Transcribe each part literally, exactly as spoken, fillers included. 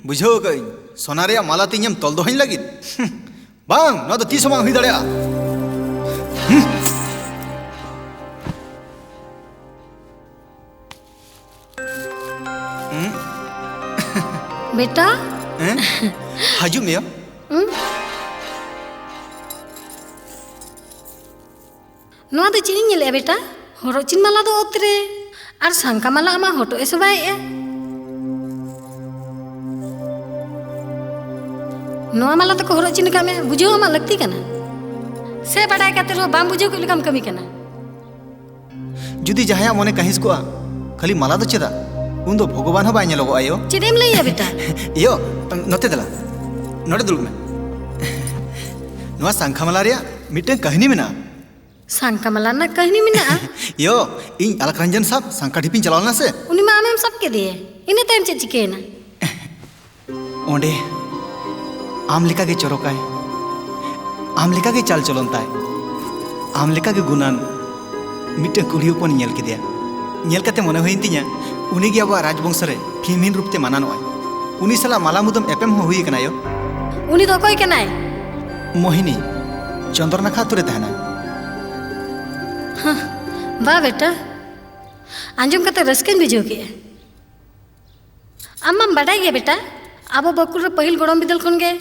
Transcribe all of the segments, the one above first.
ᱵᱩᱡᱷᱟᱹᱣ ᱟᱠᱟᱫᱟᱹᱧ, ᱥᱚᱱᱟ ᱨᱮᱭᱟᱜ ᱢᱟᱞᱟ ᱛᱮ ᱤᱧᱮᱢ ᱛᱚᱞ ᱫᱚᱦᱚᱧ ᱞᱟᱹᱜᱤᱫ? ᱦᱩᱸ, ᱵᱟᱝ, ᱱᱚᱣᱟ ᱫᱚ ᱛᱤᱥ ᱦᱚᱸ ᱵᱟᱝ ᱦᱩᱭ ᱫᱟᱲᱮᱭᱟᱜᱼᱟ᱾ ᱦᱩᱸ᱾ ᱦᱩᱸ᱾ ᱵᱮᱴᱟ? ᱦᱮᱸ? ᱦᱤᱡᱩᱜ ᱢᱮ ᱭᱟ᱾ ᱦᱩᱸ? ᱱᱚᱣᱟ ᱫᱚ ᱪᱮᱫ ᱤᱧ ᱧᱮᱞᱮᱜᱼᱟ ᱵᱮᱴᱟ? ᱦᱚᱨᱚᱜ ᱪᱤᱱ ᱢᱟᱞᱟ ᱫᱚ ᱚᱛ ᱨᱮ, ᱟᱨ ᱥᱟᱝᱠᱟ ᱢᱟᱞᱟ ᱟᱢᱟᱜ ᱦᱚᱴᱚᱜ ᱮ ᱥᱚᱵᱟᱭᱮᱜᱼᱟ᱾ ᱱᱚᱣᱟ ᱢᱟᱞᱟ ᱛᱮᱠᱚ ᱦᱚᱨᱚᱜ ᱪᱤᱱ ᱟᱠᱟᱫ ᱢᱮ, ᱵᱩᱡᱷᱟᱹᱣ ᱟᱢᱟᱜ ᱞᱟᱹᱠᱛᱤ ᱠᱟᱱᱟ? ᱥᱮ ᱵᱟᱰᱟᱭ ᱠᱟᱛᱮ ᱨᱮᱦᱚᱸ ᱵᱟᱢ ᱵᱩᱡᱷᱟᱹᱣ ᱠᱮᱫ ᱞᱮᱠᱟᱢ ᱠᱟᱹᱢᱤ ᱠᱟᱱᱟ? ᱡᱩᱫᱤ ᱡᱟᱦᱟᱸᱭᱟᱜ ᱢᱚᱱᱮ ᱠᱟᱹᱦᱤᱥ ᱠᱚᱜᱼᱟ, ᱠᱷᱟᱹᱞᱤ ᱢᱟᱞᱟ ᱫᱚ ᱪᱮᱫᱟᱜ? ᱩᱱ ᱫᱚ ᱵᱷᱚᱜᱚᱵᱟᱱ ᱦᱚᱸ ᱵᱟᱭ ᱧᱮᱞᱚᱜᱚᱜᱼᱟ ᱭᱳ᱾ ᱪᱮᱫ ᱮᱢ ᱞᱟᱹᱭᱮᱜᱼᱟ ᱵᱮᱴᱟ? ᱭᱳ, ᱱᱚᱛᱮ ᱫᱮᱞᱟ, ᱱᱚᱰᱮ ᱫᱩᱲᱩᱵ ᱢᱮ᱾ ᱱᱚᱣᱟ ᱥᱟᱝᱠᱷᱟ ᱢᱟᱞᱟ ᱨᱮᱭᱟᱜ ᱢᱤᱫᱴᱟᱝ ᱠᱟᱹᱦᱱᱤ ᱢᱮᱱᱟᱜᱼᱟ᱾ ᱥᱟᱝᱠᱟ ᱢᱟᱞᱟ ᱨᱮᱱᱟᱜ ᱠᱟᱹᱦᱱᱤ ᱢᱮᱱᱟᱜᱼᱟ? ᱭᱳ, ᱤᱧ ᱟᱞᱟᱠ ᱨᱚᱧᱡᱚᱱ ᱥᱟᱵ ᱥᱟᱝᱠᱟ ᱰᱷᱤᱯᱤᱧ ᱪᱟᱞᱟᱣ ᱞᱮᱱᱟ ᱥᱮ᱾ ᱩᱱᱤ ᱢᱟ ᱟᱢᱮᱢ ᱥᱟᱵ ᱠᱮᱫᱮᱭᱟ, ᱤᱱᱟᱹ ᱛᱟᱭᱚᱢ ᱪᱮᱫ ᱪᱤᱠᱟᱹᱭᱮᱱᱟ? ᱚᱸᱰᱮ ᱟᱢ ᱞᱮᱠᱟᱜᱮ ᱪᱚᱨᱚᱠᱟᱭ, ᱟᱢ ᱞᱮᱠᱟᱜᱮ ᱪᱟᱞ ᱪᱚᱞᱚᱱ ᱛᱟᱭ, ᱟᱢ ᱞᱮᱠᱟᱜᱮ ᱜᱩᱱᱟᱱ ᱢᱤᱫᱴᱟᱝ ᱠᱩᱲᱤ ᱦᱚᱯᱚᱱᱤᱧ ᱧᱮᱞ ᱠᱮᱫᱮᱭᱟ᱾ ᱧᱮᱞ ᱠᱟᱛᱮ ᱢᱚᱱᱮ ᱦᱩᱭᱮᱱ ᱛᱤᱧᱟ, ᱩᱱᱤᱜᱮ ᱟᱵᱚᱣᱟᱜ ᱨᱟᱡᱽᱵᱚᱝᱥᱚ ᱨᱮ ᱯᱷᱤᱢᱦᱤᱱ ᱨᱩᱯ ᱛᱮ ᱢᱟᱱᱟᱱᱚᱜᱼᱟᱭ᱾ ᱩᱱᱤ ᱥᱟᱞᱟᱜ ᱢᱟᱞᱟ ᱢᱩᱫᱟᱹᱢ ᱮᱯᱮᱢ ᱦᱚᱸ ᱦᱩᱭ ᱟᱠᱟᱱᱟ ᱭᱳ᱾ ᱩᱱᱤ ᱫᱚ ᱚᱠᱚᱭ ᱠᱟᱱᱟᱭ? ᱢᱳᱦᱤᱱᱤ, ᱪᱚᱱᱫᱨᱚᱱᱟᱠᱷᱟ ᱟᱛᱳ ᱨᱮ ᱛᱟᱦᱮᱱᱟᱭ᱾ ᱦᱟᱸ, ᱵᱟ ᱵᱮᱴᱟ, ᱟᱸᱡᱚᱢ ᱠᱟᱛᱮ ᱨᱟᱹᱥᱠᱟᱹᱧ ᱵᱩᱡᱷᱟᱹᱣ ᱠᱮᱜᱼᱟ᱾ ᱟᱢ ᱢᱟᱢ ᱵᱟᱰᱟᱭ ᱜᱮᱭᱟ ᱵᱮᱴᱟ, ᱟᱵᱚ ᱵᱟᱹᱠᱩᱲ ᱨᱮ ᱯᱟᱹᱦᱤᱞ ᱜᱚᱲᱚᱢ ᱵᱤᱫᱟᱹᱞ ᱠᱷᱚᱱ ᱜᱮ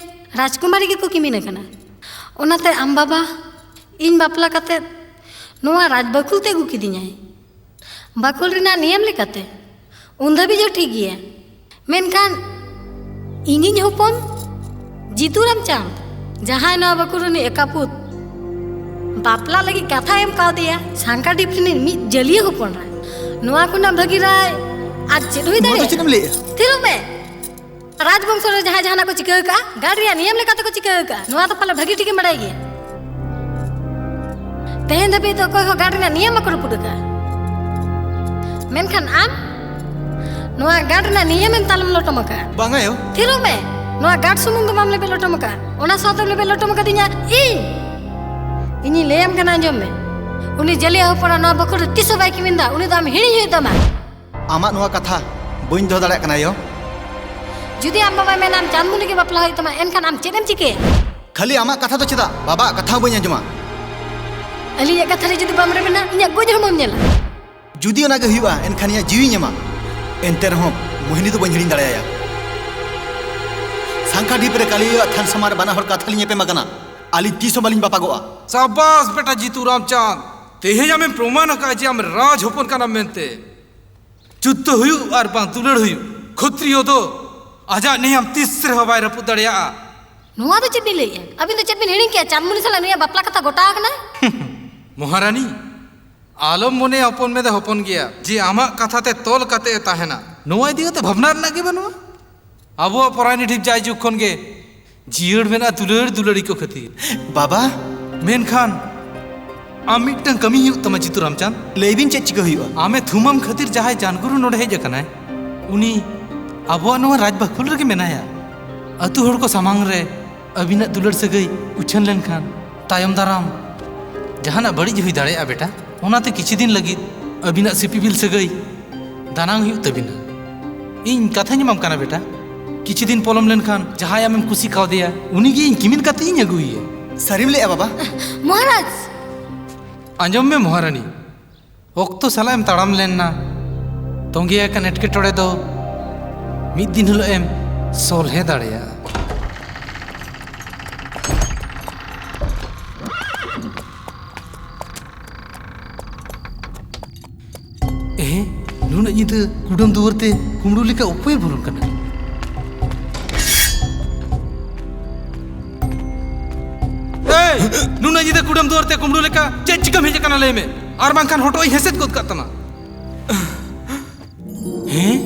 ᱨᱟᱡᱽᱠᱩᱢᱟᱨᱤ ᱜᱮᱠᱚ ᱠᱤᱢᱤᱱ ᱟᱠᱟᱱᱟ᱾ ᱚᱱᱟᱛᱮ ᱟᱢ ᱵᱟᱵᱟ ᱤᱧ ᱵᱟᱯᱞᱟ ᱠᱟᱛᱮ ᱱᱚᱣᱟ ᱨᱟᱡᱽ ᱵᱟᱹᱠᱩᱞ ᱛᱮ ᱟᱹᱜᱩ ᱠᱤᱫᱤᱧᱟᱭ᱾ ᱵᱟᱹᱠᱩᱞ ᱨᱮᱱᱟᱜ ᱱᱤᱭᱚᱢ ᱞᱮᱠᱟᱛᱮ ᱩᱱ ᱫᱷᱟᱹᱵᱤᱡ ᱦᱚᱸ ᱴᱷᱤᱠ ᱜᱮᱭᱟ, ᱢᱮᱱᱠᱷᱟᱱ ᱤᱧᱤᱧ ᱦᱚᱯᱚᱱ ᱡᱤᱛᱩ ᱨᱟᱢᱪᱟᱸᱫᱽ, ᱡᱟᱦᱟᱸᱭ ᱱᱚᱣᱟ ᱵᱟᱹᱠᱩᱲ ᱨᱤᱱᱤᱡ ᱮᱠᱟᱯᱩᱛ, ᱵᱟᱯᱞᱟ ᱞᱟᱹᱜᱤᱫ ᱠᱟᱛᱷᱟ ᱮᱢ ᱠᱟᱣᱫᱮᱭᱟ ᱥᱟᱝᱠᱟᱰᱤᱯ ᱨᱤᱱᱤᱡ ᱢᱤᱫ ᱡᱟᱹᱞᱤᱭᱟᱹ ᱦᱚᱯᱚᱱ ᱨᱮ᱾ ᱱᱚᱣᱟ ᱠᱷᱚᱱᱟᱜ ᱵᱷᱟᱹᱜᱤ ᱨᱟᱭ ᱟᱨ ᱪᱮᱫ ᱦᱩᱭ ᱱᱚᱣᱟ ᱫᱚ ᱫᱟᱲᱮᱭᱟᱜᱼᱟ? ᱪᱮᱫ ᱮᱢ ᱞᱟᱹᱭᱮᱜᱼᱟ? ᱛᱷᱤᱨᱚᱜ ᱢᱮ᱾ ᱨᱟᱡᱽ ᱵᱚᱝᱥᱚ ᱨᱮ ᱡᱟᱦᱟᱸᱭ ᱡᱟᱦᱟᱱᱟᱜ ᱠᱚ ᱪᱤᱠᱟᱹ ᱟᱠᱟᱫᱼᱟ, ᱜᱟᱲ ᱨᱮᱭᱟᱜ ᱱᱤᱭᱚᱢ ᱞᱮᱠᱟᱛᱮ ᱠᱚ ᱪᱤᱠᱟᱹ ᱟᱠᱟᱫᱼᱟ, ᱱᱚᱣᱟ ᱫᱚ ᱯᱟᱞᱮ ᱵᱷᱟᱹᱜᱤ ᱴᱷᱤᱠᱮᱢ ᱵᱟᱲᱟᱭ ᱜᱮᱭᱟ᱾ ᱛᱮᱦᱮᱧ ᱫᱷᱟᱹᱵᱤᱡ ᱫᱚ ᱚᱠᱚᱭ ᱦᱚᱸ ᱜᱟᱲ ᱨᱮᱱᱟᱜ ᱱᱤᱭᱚᱢ ᱵᱟᱠᱚ ᱨᱟᱹᱯᱩᱫ ᱟᱠᱟᱫᱼᱟ᱾ ᱢᱮᱱᱠᱷᱟᱱ ᱟᱢ ᱱᱚᱣᱟ ᱜᱟᱲ ᱨᱮᱱᱟᱜ ᱱᱤᱭᱚᱢᱮᱢ ᱛᱟᱞᱚᱢ ᱞᱚᱴᱚᱢ ᱟᱠᱟᱫᱼᱟ᱾ ᱵᱟᱝᱟ ᱭᱳ᱾ ᱛᱷᱤᱨᱚᱜ ᱢᱮ᱾ ᱱᱚᱣᱟ ᱜᱟᱲ ᱥᱩᱢᱩᱝ ᱫᱚ ᱵᱟᱢ ᱞᱮᱵᱮᱫ ᱞᱚᱴᱚᱢ ᱟᱠᱟᱫᱼᱟ, ᱚᱱᱟ ᱥᱟᱶᱛᱮᱢ ᱞᱮᱵᱮᱫ ᱞᱚᱴᱚᱢ ᱟᱠᱟᱫᱤᱧᱟ ᱤᱧ᱾ ᱤᱧᱤᱧ ᱞᱟᱹᱭᱟᱢ ᱠᱟᱱᱟ, ᱟᱸᱡᱚᱢ ᱢᱮ᱾ ᱩᱱᱤ ᱡᱟᱹᱞᱤᱭᱟᱹ ᱦᱚᱯᱚᱱᱟᱜ ᱱᱚᱣᱟ ᱵᱟᱹᱠᱷᱩᱞ ᱨᱮ ᱛᱤᱥ ᱦᱚᱸ ᱵᱟᱭ ᱠᱤᱢᱤᱱ ᱫᱟ, ᱩᱱᱤ ᱫᱚ ᱟᱢ ᱦᱤᱲᱤᱧ ᱦᱩᱭᱩᱜ ᱛᱟᱢᱟ᱾ ᱟᱢᱟᱜ ᱱᱚᱣᱟ ᱠᱟᱛᱷᱟ ᱵᱟᱹᱧ ᱫᱚᱦᱚ ᱫᱟᱲᱮᱭᱟᱜ ᱠᱟᱱᱟ ᱭᱳ᱾ ᱡᱩᱫᱤ ᱟᱢ ᱵᱟᱵᱟᱭ ᱢᱮᱱᱟ ᱟᱢ ᱪᱟᱸᱫᱽᱢᱩᱱᱤ ᱜᱮ ᱵᱟᱯᱞᱟ ᱦᱩᱭᱩᱜ ᱛᱟᱢᱟ, ᱮᱱᱠᱷᱟᱱ ᱟᱢ ᱪᱮᱫ ᱮᱢ ᱪᱤᱠᱟᱹᱭᱟ? ᱠᱷᱟᱹᱞᱤ ᱟᱢᱟᱜ ᱠᱟᱛᱷᱟ ᱫᱚ ᱪᱮᱫᱟᱜ? ᱵᱟᱵᱟᱣᱟᱜ ᱠᱟᱛᱷᱟ ᱦᱚᱸ ᱵᱟᱹᱧ ᱟᱸᱡᱚᱢᱟ᱾ ᱟᱹᱞᱤᱧᱟᱜ ᱠᱟᱛᱷᱟ ᱨᱮ ᱡᱩᱫᱤ ᱵᱟᱢ ᱨᱮᱵᱮᱱᱟ, ᱤᱧᱟᱹᱜ ᱜᱚᱡ ᱦᱚᱲᱢᱚᱢ ᱧᱮᱞᱟ᱾ ᱡᱩᱫᱤ ᱚᱱᱟ ᱜᱮ ᱦᱩᱭᱩᱜᱼᱟ, ᱮᱱᱠᱷᱟᱱ ᱤᱧᱟᱹᱜ ᱡᱤᱣᱤᱧ ᱮᱢᱟ᱾ ᱮᱱᱛᱮ ᱨᱮᱦᱚᱸ ᱢᱳᱦᱤᱱᱤ ᱫᱚ ᱵᱟᱹᱧ ᱦᱤᱲᱤᱧ ᱫᱟᱲᱮᱭᱟᱭᱟ᱾ ᱥᱟᱝᱠᱷᱟ ᱰᱷᱤᱯ ᱨᱮ ᱠᱟᱞᱤ ᱟᱭᱳᱣᱟᱜ ᱛᱷᱟᱱ ᱥᱟᱢᱟᱝ ᱨᱮ ᱵᱟᱱᱟ ᱦᱚᱲ ᱠᱟᱛᱷᱟ ᱞᱤᱧ ᱮᱯᱮᱢ ᱟᱠᱟᱱᱟ᱾ ᱟᱹᱞᱤᱧ ᱛᱤᱥ ᱦᱚᱸ ᱵᱟᱹᱞᱤᱧ ᱵᱟᱯᱟᱜᱚᱜᱼᱟ᱾ ᱥᱟᱵᱟᱥ ᱵᱮᱴᱟ ᱡᱤᱛᱩ ᱨᱟᱢᱪᱟᱸᱫᱽ, ᱛᱮᱦᱮᱧ ᱟᱢᱮᱢ ᱯᱨᱚᱢᱟᱱ ᱟᱠᱟᱫᱼᱟ ᱡᱮ ᱟᱢ ᱨᱟᱡᱽ ᱦᱚᱯᱚᱱ ᱠᱟᱱᱟᱢ ᱢᱮᱱᱛᱮ᱾ ᱡᱩᱫᱽᱫᱷᱚ ᱦᱩᱭᱩᱜ ᱟᱨ ᱵᱟᱝ ᱫᱩᱞᱟᱹᱲ ᱦᱩᱭᱩᱜ, ᱠᱷᱚᱛᱨᱤᱭᱚ ᱫᱚ ᱟᱡᱟᱜ ᱱᱤᱭᱚᱢ ᱛᱤᱥ ᱨᱮᱦᱚᱸ ᱵᱟᱭ ᱨᱟᱹᱯᱩᱫ ᱫᱟᱲᱮᱭᱟᱜᱼᱟ᱾ ᱱᱚᱣᱟ ᱫᱚ ᱪᱮᱫ ᱵᱤᱱ ᱞᱟᱹᱭᱮᱫᱼᱟ? ᱟᱹᱵᱤᱱ ᱫᱚ ᱪᱮᱫ ᱵᱤᱱ ᱦᱤᱲᱤᱧ ᱠᱮᱜᱼᱟ? ᱪᱟᱸᱫᱽᱢᱩᱱᱤ ᱥᱟᱞᱟᱜ ᱱᱩᱭᱟᱜ ᱵᱟᱯᱞᱟ ᱠᱟᱛᱷᱟ ᱜᱚᱴᱟ ᱟᱠᱟᱱᱟ᱾ ᱢᱚᱦᱟᱨᱟᱱᱤ, ᱟᱞᱚᱢ ᱢᱚᱱᱮᱭᱟ ᱦᱚᱯᱚᱱ ᱢᱮᱫ ᱮ ᱦᱚᱯᱚᱱ ᱜᱮᱭᱟ ᱡᱮ ᱟᱢᱟᱜ ᱠᱟᱛᱷᱟ ᱛᱮ ᱛᱚᱞ ᱠᱟᱛᱮ ᱮ ᱛᱟᱦᱮᱱᱟ᱾ ᱱᱚᱣᱟ ᱤᱫᱤ ᱠᱟᱛᱮ ᱵᱷᱟᱵᱽᱱᱟ ᱨᱮᱱᱟᱜ ᱜᱮ ᱵᱟᱹᱱᱩᱜᱼᱟ᱾ ᱟᱵᱚᱣᱟᱜ ᱯᱚᱨᱟᱭᱱᱤ ᱰᱷᱤᱯ ᱡᱟᱭᱡᱩᱜᱽ ᱠᱷᱚᱱ ᱜᱮ ᱡᱤᱭᱟᱹᱲ ᱢᱮᱱᱟᱜᱼᱟ ᱫᱩᱞᱟᱹᱲ ᱫᱩᱞᱟᱹᱲᱤ ᱠᱚ ᱠᱷᱟᱹᱛᱤᱨ᱾ ᱵᱟᱵᱟ! ᱢᱮᱱᱠᱷᱟᱱ ᱟᱢ ᱢᱤᱫᱴᱟᱝ ᱠᱟᱹᱢᱤ ᱦᱩᱭᱩᱜ ᱛᱟᱢᱟ ᱡᱤᱛᱩ ᱨᱟᱢᱪᱟᱸᱫᱽ᱾ ᱞᱟᱹᱭ ᱵᱤᱱ, ᱪᱮᱫ ᱪᱤᱠᱟᱹ ᱦᱩᱭᱩᱜᱼᱟ? ᱟᱢᱮ ᱛᱷᱩᱢᱟᱢ ᱠᱷᱟᱹᱛᱤᱨ ᱡᱟᱦᱟᱸᱭ ᱡᱟᱱᱜᱩᱨᱩ ᱱᱚᱰᱮ ᱦᱮᱡ ᱟᱠᱟᱱᱟᱭ, ᱩᱱᱤ ᱟᱵᱚᱣᱟᱜ ᱱᱚᱣᱟ ᱨᱟᱡᱽ ᱵᱟᱠᱷᱳᱞ ᱨᱮᱜᱮ ᱢᱮᱱᱟᱭᱟ᱾ ᱟᱹᱛᱩ ᱦᱚᱲ ᱠᱚ ᱥᱟᱢᱟᱝ ᱨᱮ ᱟᱹᱵᱤᱱᱟᱜ ᱫᱩᱞᱟᱹᱲ ᱥᱟᱹᱜᱟᱹᱭ ᱩᱪᱷᱟᱹᱱ ᱞᱮᱱᱠᱷᱟᱱ ᱛᱟᱭᱚᱢ ᱫᱟᱨᱟᱢ ᱡᱟᱦᱟᱱᱟᱜ ᱵᱟᱹᱲᱤᱡ ᱦᱩᱭ ᱫᱟᱲᱮᱭᱟᱜᱼᱟ ᱵᱮᱴᱟ᱾ ᱚᱱᱟᱛᱮ ᱠᱤᱪᱷᱩ ᱫᱤᱱ ᱞᱟᱹᱜᱤᱫ ᱟᱹᱵᱤᱱᱟᱜ ᱥᱤᱯᱤᱵᱤᱞ ᱥᱟᱹᱜᱟᱹᱭ ᱫᱟᱱᱟᱝ ᱦᱩᱭᱩᱜ ᱛᱟᱹᱵᱤᱱᱟ᱾ ᱤᱧ ᱠᱟᱛᱷᱟᱧ ᱮᱢᱟᱢ ᱠᱟᱱᱟ ᱵᱮᱴᱟ, ᱠᱤᱪᱷᱩ ᱫᱤᱱ ᱯᱚᱞᱚᱢ ᱞᱮᱱᱠᱷᱟᱱ ᱡᱟᱦᱟᱸᱭ ᱟᱢᱮᱢ ᱠᱩᱥᱤ ᱠᱟᱣᱫᱮᱭᱟ ᱩᱱᱤᱜᱮ ᱤᱧ ᱠᱤᱢᱤᱱ ᱠᱟᱛᱮ ᱤᱧ ᱟᱹᱜᱩᱭᱮᱭᱟ᱾ ᱥᱟᱹᱨᱤᱢ ᱞᱟᱹᱭᱮᱜᱼᱟ ᱵᱟᱵᱟ? ᱢᱚᱦᱟᱨᱟᱡᱽ! ᱟᱸᱡᱚᱢ ᱢᱮ ᱢᱚᱦᱟᱨᱟᱱᱤ, ᱚᱠᱛᱚ ᱥᱟᱞᱟᱜ ᱮᱢ ᱛᱟᱲᱟᱢ ᱞᱮᱱ ᱱᱟ, ᱛᱚᱸᱜᱮ ᱟᱠᱟᱱ ᱮᱴᱠᱮᱴᱚᱬᱮ ᱫᱚ ᱢᱤᱫ ᱫᱤᱱ ᱦᱤᱞᱳᱜ ᱮᱢ ᱥᱚᱞᱦᱮ ᱫᱟᱲᱮᱭᱟᱜᱼᱟ᱾ ᱮᱦᱮᱸ, ᱱᱩᱱᱟᱹᱜ ᱧᱤᱫᱟᱹ ᱠᱩᱰᱟᱹᱢ ᱫᱩᱣᱟᱹᱨ ᱛᱮ ᱠᱩᱢᱵᱽᱲᱩ ᱞᱮᱠᱟ ᱚᱠᱚᱭᱮ ᱵᱚᱞᱚᱱ ᱠᱟᱱᱟ? ᱮᱭ! ᱱᱩᱱᱟᱹᱜ ᱧᱤᱫᱟᱹ ᱠᱩᱰᱟᱹᱢ ᱫᱩᱣᱟᱹᱨ ᱛᱮ ᱠᱩᱢᱵᱽᱲᱩ ᱞᱮᱠᱟ ᱪᱮᱫ ᱪᱤᱠᱟᱹᱢ ᱦᱮᱡ ᱟᱠᱟᱱᱟ ᱞᱟᱹᱭ ᱢᱮ, ᱟᱨ ᱵᱟᱝᱠᱷᱟᱱ ᱦᱚᱴᱚᱜ ᱤᱧ ᱦᱮᱥᱮᱫ ᱜᱚᱫ ᱠᱟᱜ ᱛᱟᱢᱟ᱾ ᱦᱮᱸ?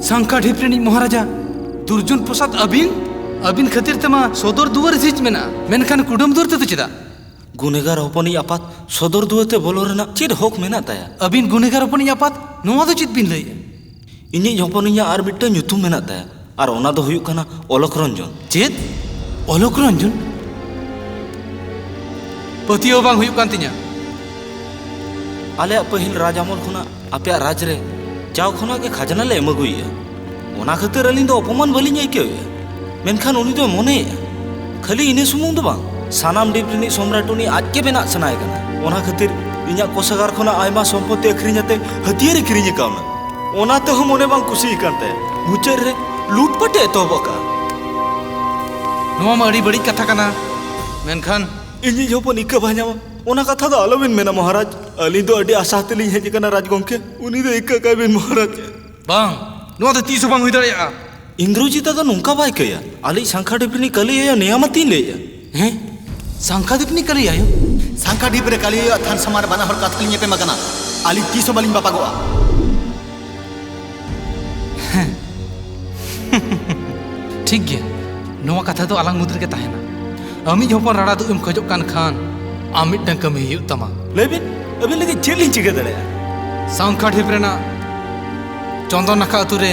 ᱥᱟᱝᱠᱷᱟ ᱰᱷᱤᱯ ᱨᱤᱱᱤᱡ ᱢᱚᱦᱟᱨᱟᱡᱟ ᱫᱩᱨᱡᱚᱱ ᱯᱨᱚᱥᱟᱫᱽ ᱟᱹᱵᱤᱱ? ᱟᱹᱵᱤᱱ ᱠᱷᱟᱹᱛᱤᱨ ᱛᱮᱢᱟ ᱥᱚᱫᱚᱨ ᱫᱩᱣᱟᱹᱨ ᱡᱷᱤᱡ ᱢᱮᱱᱟᱜᱼᱟ, ᱢᱮᱱᱠᱷᱟᱱ ᱠᱩᱰᱟᱹᱢ ᱫᱩᱣᱟᱹᱨ ᱛᱮᱫᱚ ᱪᱮᱫᱟᱜ? ᱜᱩᱱᱮᱜᱟᱨ ᱦᱚᱯᱚᱱᱤᱡ ᱟᱯᱟᱛ ᱥᱚᱫᱚᱨ ᱫᱩᱣᱟᱹᱨ ᱛᱮ ᱵᱚᱞᱚ ᱨᱮᱱᱟᱜ ᱪᱮᱫ ᱦᱚᱠ ᱢᱮᱱᱟᱜ ᱛᱟᱭᱟ? ᱟᱹᱵᱤᱱ ᱜᱩᱱᱮᱜᱟᱨ ᱦᱚᱯᱚᱱᱤᱡ ᱟᱯᱟᱛ? ᱱᱚᱣᱟ ᱫᱚ ᱪᱮᱫ ᱵᱤᱱ ᱞᱟᱹᱭᱮᱜᱼᱟ? ᱤᱧᱤᱡ ᱦᱚᱯᱚᱱᱤᱧᱟᱜ ᱟᱨ ᱢᱤᱫᱴᱟᱝ ᱧᱩᱛᱩᱢ ᱢᱮᱱᱟᱜ ᱛᱟᱭᱟ, ᱟᱨ ᱚᱱᱟ ᱫᱚ ᱦᱩᱭᱩᱜ ᱠᱟᱱᱟ ᱚᱞᱚᱠ ᱨᱚᱧᱡᱚᱱ᱾ ᱪᱮᱫ? ᱚᱞᱚᱠ ᱨᱚᱧᱡᱚᱱ? ᱯᱟᱹᱛᱭᱟᱹᱣ ᱵᱟᱝ ᱦᱩᱭᱩᱜ ᱠᱟᱱ ᱛᱤᱧᱟ᱾ ᱟᱞᱮᱭᱟᱜ ᱯᱟᱹᱦᱤᱞ ᱨᱟᱡᱽ ᱟᱢᱚᱞ ᱠᱷᱚᱱᱟᱜ ᱟᱯᱮᱭᱟᱜ ᱨᱟᱡᱽ ᱨᱮ ᱡᱟᱣ ᱠᱷᱚᱱᱟᱜ ᱜᱮ ᱠᱷᱟᱡᱽᱱᱟ ᱞᱮ ᱮᱢ ᱟᱹᱜᱩᱭᱮᱫᱼᱟ᱾ ᱚᱱᱟ ᱠᱷᱟᱹᱛᱤᱨ ᱟᱹᱞᱤᱧ ᱫᱚ ᱚᱯᱚᱢᱟᱱ ᱵᱟᱹᱞᱤᱧ ᱟᱹᱭᱠᱟᱹᱣᱮᱫᱼᱟ᱾ ᱢᱮᱱᱠᱷᱟᱱ ᱩᱱᱤ ᱫᱚᱭ ᱢᱚᱱᱮᱭᱮᱫᱼᱟ, ᱠᱷᱟᱹᱞᱤ ᱤᱱᱟᱹ ᱥᱩᱢᱩᱝ ᱫᱚ ᱵᱟᱝ, ᱥᱟᱱᱟᱢ ᱰᱤᱯ ᱨᱤᱱᱤᱡ ᱥᱚᱢᱨᱟᱴ ᱩᱱᱤ ᱟᱡ ᱜᱮ ᱵᱮᱱᱟᱜ ᱥᱟᱱᱟᱭᱮ ᱠᱟᱱᱟ᱾ ᱚᱱᱟ ᱠᱷᱟᱹᱛᱤᱨ ᱤᱧᱟᱹᱜ ᱠᱳᱥᱟᱜᱟᱨ ᱠᱷᱚᱱᱟᱜ ᱟᱭᱢᱟ ᱥᱚᱢᱯᱚᱛᱛᱤ ᱟᱹᱠᱷᱨᱤᱧ ᱟᱛᱮ ᱦᱟᱹᱛᱭᱟᱹᱨ ᱮ ᱠᱤᱨᱤᱧ ᱟᱠᱟᱣᱱᱟ᱾ ᱚᱱᱟ ᱛᱮᱦᱚᱸ ᱢᱚᱱᱮ ᱵᱟᱝ ᱠᱩᱥᱤ ᱟᱠᱟᱱ ᱛᱟᱭᱟ᱾ ᱢᱩᱪᱟᱹᱫ ᱨᱮ ᱞᱩᱴᱯᱟᱴ ᱮ ᱮᱛᱚᱦᱚᱵ ᱟᱠᱟᱫᱼᱟ᱾ ᱱᱚᱣᱟ ᱢᱟ ᱟᱹᱰᱤ ᱵᱟᱹᱲᱤᱡ ᱠᱟᱛᱷᱟ ᱠᱟᱱᱟ᱾ ᱢᱮᱱᱠᱷᱟᱱ ᱤᱧᱤᱡ ᱦᱚᱯᱚᱱ ᱤᱠᱟᱹ ᱵᱟᱭ ᱧᱟᱢᱟ, ᱚᱱᱟ ᱠᱟᱛᱷᱟ ᱫᱚ ᱟᱞᱚᱵᱤᱱ ᱢᱮᱱᱟ ᱢᱚᱦᱟᱨᱟᱡᱽ᱾ ᱟᱹᱞᱤᱧ ᱫᱚ ᱟᱹᱰᱤ ᱟᱥᱟ ᱛᱮᱞᱤᱧ ᱦᱮᱡ ᱟᱠᱟᱱᱟ ᱨᱟᱡᱽᱜᱚᱢᱠᱮ, ᱩᱱᱤ ᱫᱚ ᱤᱠᱟᱹ ᱠᱟᱭ ᱵᱤᱱ ᱢᱚᱦᱟᱨᱟᱡᱽ᱾ ᱵᱟᱝ, ᱱᱚᱣᱟ ᱫᱚ ᱛᱤᱥ ᱦᱚᱸ ᱵᱟᱝ ᱦᱩᱭ ᱫᱟᱲᱮᱭᱟᱜᱼᱟ᱾ ᱤᱱᱫᱨᱚᱡᱤᱛ ᱫᱚ ᱱᱚᱝᱠᱟ ᱵᱟᱭ ᱠᱟᱹᱭᱟ᱾ ᱟᱞᱮᱭᱤᱡ ᱥᱟᱝᱠᱷᱟ ᱰᱷᱤᱯ ᱨᱤᱱᱤᱡ ᱠᱟᱹᱞᱤ ᱟᱭᱳ ᱱᱮᱭᱟᱢᱟᱛᱤᱧ ᱞᱟᱹᱭᱮᱜᱼᱟ᱾ ᱦᱮᱸ? ᱥᱟᱝᱠᱷᱟ ᱰᱷᱤᱯ ᱨᱤᱱᱤᱡ ᱠᱟᱹᱞᱤ ᱟᱭᱳ? ᱥᱟᱝᱠᱷᱟ ᱰᱷᱤᱯ ᱨᱮ ᱠᱟᱹᱞᱤ ᱟᱭᱳ ᱟᱨ ᱛᱷᱟᱱ ᱥᱟᱢᱟᱱ ᱨᱮ ᱵᱟᱱᱟ ᱦᱚᱲ ᱠᱟᱛᱷᱟ ᱞᱤᱧ ᱧᱮᱯᱮᱢ ᱟᱠᱟᱱᱟ᱾ ᱟᱹᱞᱤᱧ ᱛᱤᱥ ᱦᱚᱸ ᱵᱟᱹᱞᱤᱧ ᱵᱟᱯᱟᱜᱚᱜᱼᱟ᱾ ᱦᱮᱸ᱾ ᱴᱷᱤᱠ ᱜᱮᱭᱟ, ᱱᱚᱣᱟ ᱠᱟᱛᱷᱟ ᱫᱚ ᱟᱞᱟᱝ ᱢᱩᱫᱽ ᱨᱮᱜᱮ ᱛᱟᱦᱮᱱᱟ᱾ ᱟᱢᱤᱡ ᱦᱚᱯᱚᱱ ᱨᱟᱲᱟ ᱫᱩᱜ ᱮᱢ ᱠᱷᱚᱡᱚᱜ ᱠᱟᱱ ᱠᱷᱟᱱ, ᱟᱢ ᱢᱤᱫᱴᱟᱝ ᱠᱟᱹᱢᱤ ᱦᱩᱭᱩᱜ ᱛᱟᱢᱟ᱾ ᱞᱟᱹᱭ ᱵᱤᱱ, ᱟᱹᱵᱤᱱ ᱞᱟᱹᱜᱤᱫ ᱪᱮᱫ ᱞᱤᱧ ᱪᱤᱠᱟᱹ ᱫᱟᱲᱮᱭᱟᱜᱼᱟ? ᱥᱟᱝᱠᱷᱟ ᱰᱷᱤᱯ ᱨᱮᱱᱟᱜ ᱪᱚᱱᱫᱚᱱ ᱱᱟᱠᱷᱟ ᱟᱹᱛᱩ ᱨᱮ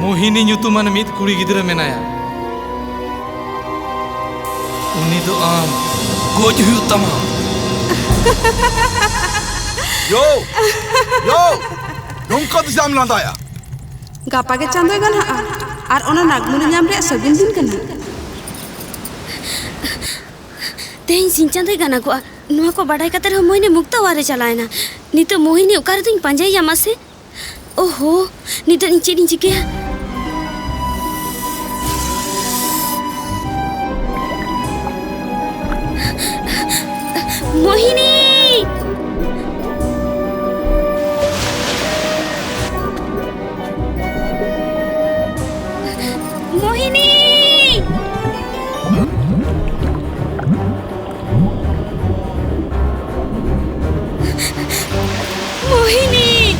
ᱢᱳᱦᱤᱱᱤ ᱧᱩᱛᱩᱢᱟᱱ ᱢᱤᱫ ᱠᱩᱲᱤ ᱜᱤᱫᱽᱨᱟᱹ ᱢᱮᱱᱟᱭᱟ᱾ ᱩᱱᱤ ᱫᱚ ᱟᱢ ᱜᱚᱡ ᱦᱩᱭᱩᱜ ᱛᱟᱢᱟ᱾ ᱭᱳ! ᱭᱳ! ᱱᱚᱝᱠᱟ ᱫᱚ ᱪᱮᱫᱟᱜ ᱮᱢ ᱞᱟᱸᱫᱟᱭᱟ? ᱜᱟᱯᱟ ᱜᱮ ᱪᱟᱸᱫᱚᱭ ᱜᱟᱱᱦᱟᱜᱼᱟ ᱟᱨ ᱚᱱᱟ ᱱᱟᱜᱢᱩᱱᱤ ᱧᱟᱢ ᱨᱮᱭᱟᱜ ᱥᱟᱹᱜᱩᱱ ᱫᱤᱱ ᱠᱟᱱᱟ᱾ ᱛᱮᱦᱮᱧ ᱥᱤᱧ ᱪᱟᱸᱫᱚᱭ ᱜᱟᱱᱟᱜᱚᱜᱼᱟ᱾ ᱱᱚᱣᱟ ᱠᱚ ᱵᱟᱰᱟᱭ ᱠᱟᱛᱮ ᱨᱮᱦᱚᱸ ᱢᱳᱦᱤᱱᱤ ᱢᱩᱠᱛᱟ ᱚᱣᱟᱨ ᱨᱮ ᱪᱟᱞᱟᱣᱮᱱᱟ᱾ ᱱᱤᱛᱚᱜ ᱢᱳᱦᱤᱱᱤ ᱚᱠᱟ ᱨᱮᱫᱚᱧ ᱯᱟᱸᱡᱟᱭᱮᱭᱟ ᱢᱟᱥᱮ? ᱳᱦᱳ, ᱱᱤᱛᱚᱜ ᱤᱧ ᱪᱮᱫ ᱤᱧ ᱪᱤᱠᱟᱹᱭᱟ? ᱢᱳᱦᱤᱱᱤ! ᱢᱳᱦᱤᱱᱤ! ᱢᱳᱦᱤᱱᱤ!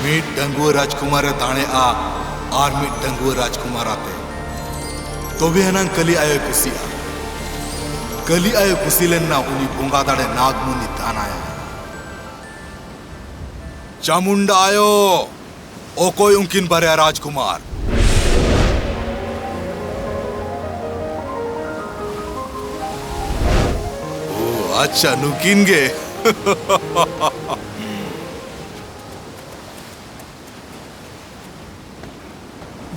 ᱢᱤᱫ ᱰᱟᱺᱜᱩᱣᱟᱹ ᱨᱟᱡᱽᱠᱩᱢᱟᱨᱮ ᱫᱟᱲᱮᱜᱼᱟ ᱟᱨ ᱢᱤᱫ ᱰᱟᱺᱜᱩᱣᱟᱹ ᱨᱟᱡᱽᱠᱩᱢᱟᱨ ᱟᱛᱮ, ᱛᱚᱵᱮ ᱟᱱᱟᱝ ᱠᱟᱹᱞᱤ ᱟᱭᱳᱭ ᱠᱩᱥᱤᱜᱼᱟ᱾ ᱠᱟᱹᱞᱤ ᱟᱭᱳ ᱠᱩᱥᱤ ᱞᱮᱱ ᱱᱟ ᱩᱱᱤ ᱵᱚᱸᱜᱟ ᱫᱟᱲᱮ ᱱᱟᱜᱽᱢᱩᱱᱤ ᱫᱟᱱᱟᱭᱟ᱾ ᱪᱟᱢᱩᱱᱰᱟ ᱟᱭᱳ, ᱚᱠᱚᱭ ᱩᱱᱠᱤᱱ ᱵᱟᱨᱭᱟ ᱨᱟᱡᱽᱠᱩᱢᱟᱨ? ᱳ, ᱟᱪᱪᱷᱟ, ᱱᱩᱠᱤᱱ ᱜᱮ᱾